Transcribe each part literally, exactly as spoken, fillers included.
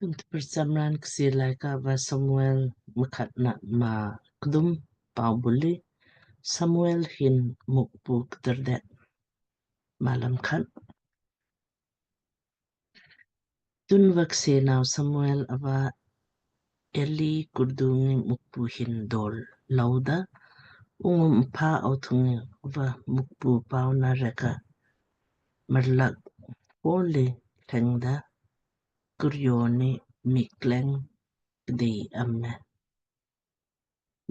Tun tprsam raan Kchiir Laaika va Samuel mkhatna maa kdum. Pau buli Samuel hin Mukpu ktardet. Malam khat. Tunva ksenau Samuel ava Eli kurdungi Mukpu hin dol louda, ungu mpha au thungi va Mukpu pauna reka marlak poli thengda, kuryoni mikleng kdei amme.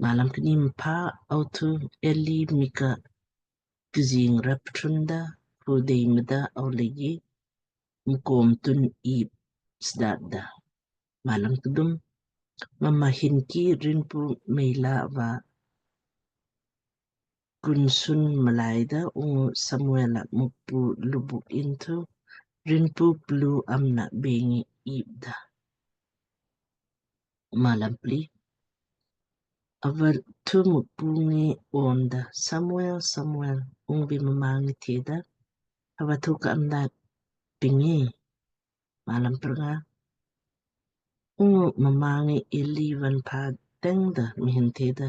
Malam kni. Mpha au thu Eli mika kjing rap thunda khu dei mda au leiji mkom tun ip sdatda. Malam kdum. Mma hin ki rinpu meila va kunsun mlaida ungu Samuel a Mukpu lubuk inthu rinpu plu amna bengi ipda. Malam pli. Ava thu Mukpu ngi onda, Samuel, Samuel, ungbi mma ngi theda, ava thu ka amda pingi. Malam prnga. Ungu mma ngi Eli van pha tengda mhin theda,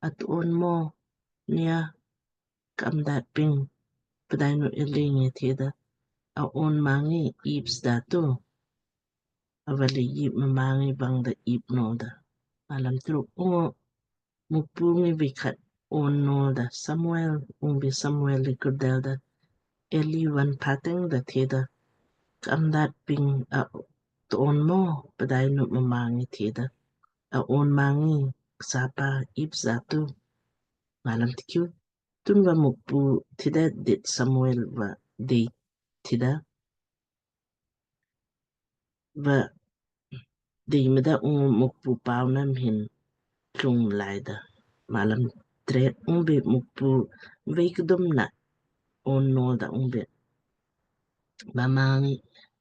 at on mo nia ka amda ping. Pdainu Eli ngi theda, a on mangi ip sdatu. Ava leiji mma ngi bangda ip nolda. Malam truk. Ungu Mukpu ngi vei khat on nolda, Samuel, ungbi Samuel li kurdelda, Eli van pha tengda theda, ka amda ping a ton mo, pdainu mma ngi theda, a on mangi ksapa ip sdatu. Malam tikhiu. Tunva Mukpu thida dit Samuel va dei thida va dei mda ungu Mukpu pauna mhin tlung mlaida. Malam tret. Ungbi Mukpu vei kdumna on nolda ungbi mma ngi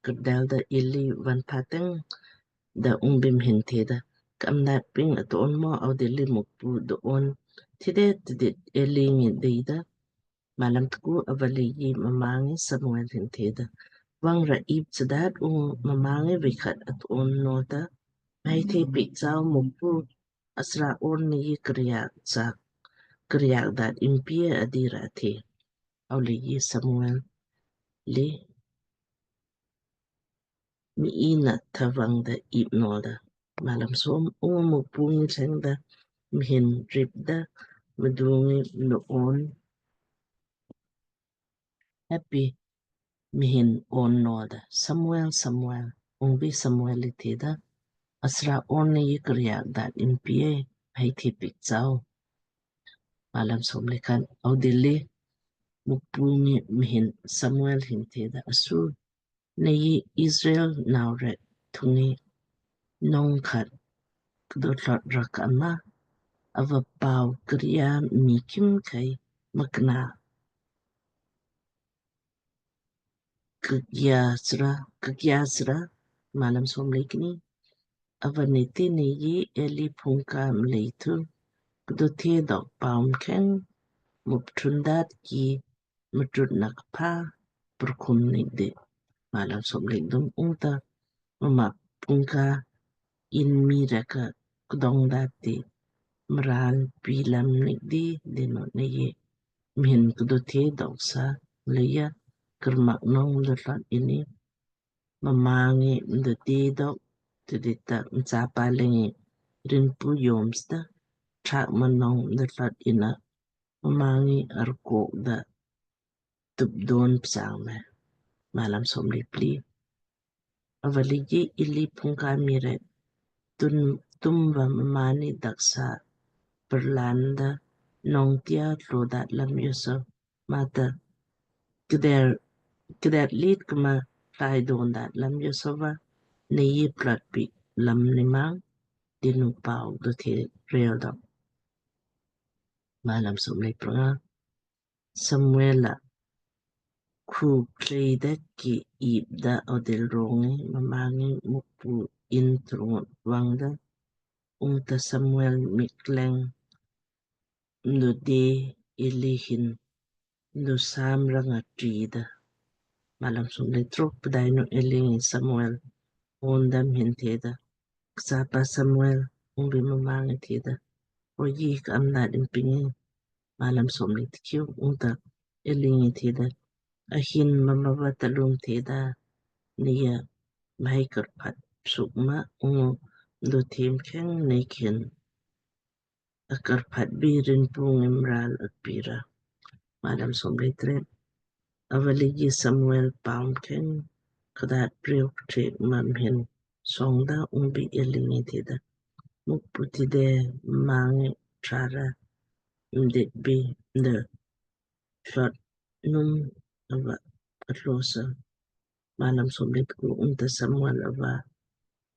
kurdelda Eli van pha tengda ungbi mhin theda, ka amda ping a ton mo? Au dilli Mukpu do on thida tidit Eli ngi deida. Malam tku. Ava leiji mma ngi Samuel hin theda, vangra ip sdat ungu mma ngi vei khat a ton nolda, mhai the piik chao Mukpu, asra on nei kriak sak kriak dat impie adira the. Au leiji Samuel li mii na thavangda ip nolda. Malam som. Ungu Mukpu ngi thlengda mhin ripda mdungi mdo on heppi mhin on nolda, Samuel, Samuel. Ungbi Samuel li theda, asra on nei kriak dat impie, mhai the piik chao. Malam som le khat. Au dilli Mukpu ngi mhin Samuel hin theda, asu nei Israel nau rek thungi nong khat kdo thlot raka ma, ava pau kria mii khimkhei mkna kgia sra, kgia sra. Malam som le kni. Ava nit ti nei Eli phungka mlei thu kdo the dok pau mkheng mupthun dat ki mtrut na kpha purkhum nik di. Malam som le kdum. Ungta mma phungka in mii rek ka kdong dat ti mral pilam nik di dinu nei mhin kdo the dok sa leija karmak nong mdo thlot inni mma ngi mdo the dok tidit ta mchapa lengi rinpu yom sda trak ma nong mdo thlot inna mma ngi arkok da tup don psang me. Malam som le pli. Ava leiji Eli phungka mii rek tun tumva mmaanni daksa parlanda nong tia tlo dat lam joso mata kder kder lit kma tlai don dat lam joso va nei plat pi lam nimang dinu pau do the rel dok. Malam som le pranga. Samuel a khu klei da ki ip da odil rongi mma ngi Mukpu in trungut vang da. Ungta Samuel mikleng mdo de Eli hin mdo sam ranga tri da. Malam som le truk. Pdainu Eli ngi Samuel unda mhin theda, Kchapa Samuel. Ungbi mma ngi theda, Oji, ka amna dim pingi. Malam somli tikhiu. Ungta Eli ngi theda, Ahin mma va talung theda, Nei ya mhai karpat sukma. Ungu do thim kheng nei khin akarpat bi rinpu ngi mral akpira. Malam somli tret. Avaligi Samuel paum kheng kdat priok trik ma mhin songda. Ungbi Eli ngi theda, Mukpu tide mangi trara mdit bi mde tlot num ava atlosa. Malam somli tku. Ungta Samuel ava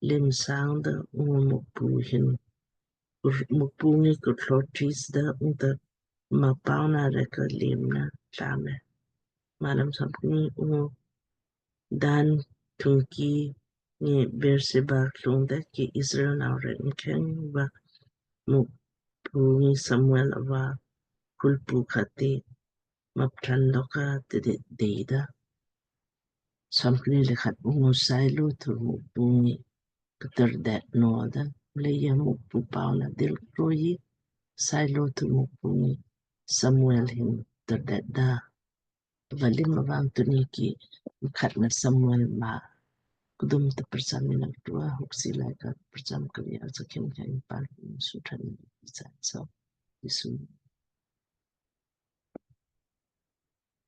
lim sangda ungu Mukpu hin Mukpu ngi kutlo tris da ungta mma pauna rek ka lim na tlame. Malam somkni. Ungu Dan thungki ngi Beersheba klung da ki Israel nau rek mkheng va Mukpu ngi Samuel ava kulpu khati maptran doka tidit deida. Somkni le khat. Ungu Sailo thu Mukpu ngi ktar det noda, mleija Mukpu pauna dil kroji. Sailo thu Mukpu ngi Samuel hin ktar det da. Valim avang tuniki mkhatna Samuel ma kudum ta prcham ina tua hoksi laika prcham kari asa kim kai pa sutran sa so isu